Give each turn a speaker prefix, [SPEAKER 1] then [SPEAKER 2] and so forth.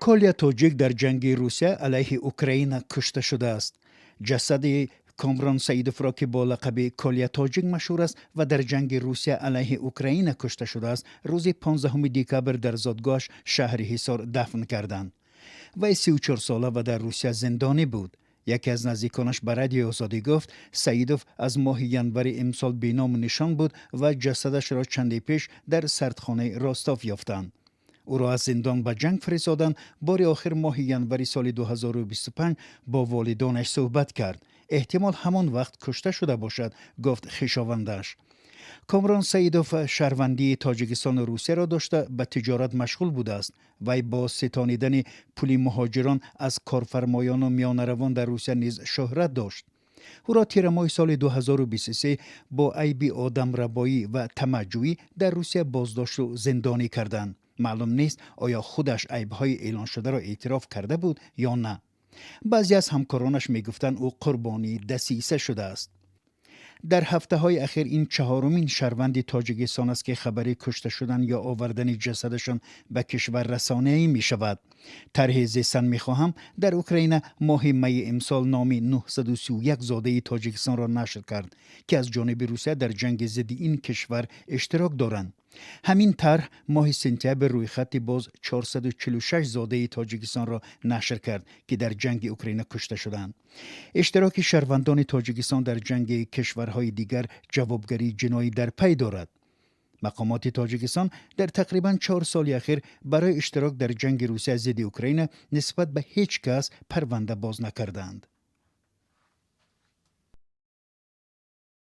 [SPEAKER 1] Коля Тоҷик дар ҷанги Русия алайҳи Украина кушта шудааст. Ҷасади Комрон Саидовро, ки бо лақаби Коля Тоҷик машҳур аст ва дар ҷанги Русия алайҳи Украина кушта шудааст, рӯзи 15 декабр дар зодгоҳаш, шаҳри Ҳисор, дафн карданд. Вай 34 сола ва дар Русия зиндонӣ буд. Яке аз наздиконаш ба Радиои Озодӣ гуфт, Саидов аз моҳи январи имсол беному нишон буд ва ҷасадашро чанде пеш дар сардхонаи Ростов ёфтанд. Ӯро аз зиндон ба ҷанг фиристоданд. Бори охир моҳи январи соли 2025 бо волидонаш суҳбат кард. Эҳтимол, ҳамон вақт кушта шуда бошад, гуфт хешовандаш. Комрон Саидов шаҳрвандии Тоҷикистону Русияро дошта, ба тиҷорат машғул будааст. Вай бо ситонидани пули муҳоҷирон аз корфармоёну миёнаравон дар Русия низ шӯҳрат дошт. Ӯро тирамоҳи соли 2023 бо айби одамрабоӣ ва тамаъҷӯӣ дар Русия боздошту зиндонӣ карданд. Маълум нест, оё худаш айбҳои эълоншударо эътироф карда буд ё на. Баъзе аз ҳамкоронаш мегуфтанд, ӯ қурбонии дасиса шудааст. Дар ҳафтаҳои ахир ин чаҳорумин шаҳрванди Тоҷикистон аст, ки хабари кушта шудан ё овардани ҷасадашон ба кишвар расонаӣ мешавад. Тарҳи «Зистан мехоҳам» дар Украина моҳи майи имсол номи 931 зодаи Тоҷикистонро нашр кард, ки аз ҷониби Русия дар ҷанги зидди ин кишвар иштирок доранд. Ҳамин тарҳ моҳи сентябр рӯйхати боз 446 зодаи Тоҷикистонро нашр кард, ки дар ҷанги Украина кушта шуданд. Иштироки шаҳрвандони Тоҷикистон дар ҷанги кишварҳои дигар ҷавобгарии ҷиноӣ дар пай дорад. Мақомоти Тоҷикистон дар тақрибан 4 соли ахир барои иштирок дар ҷанги Русия зидди Украина нисбат ба ҳеҷ кас парванда боз накарданд.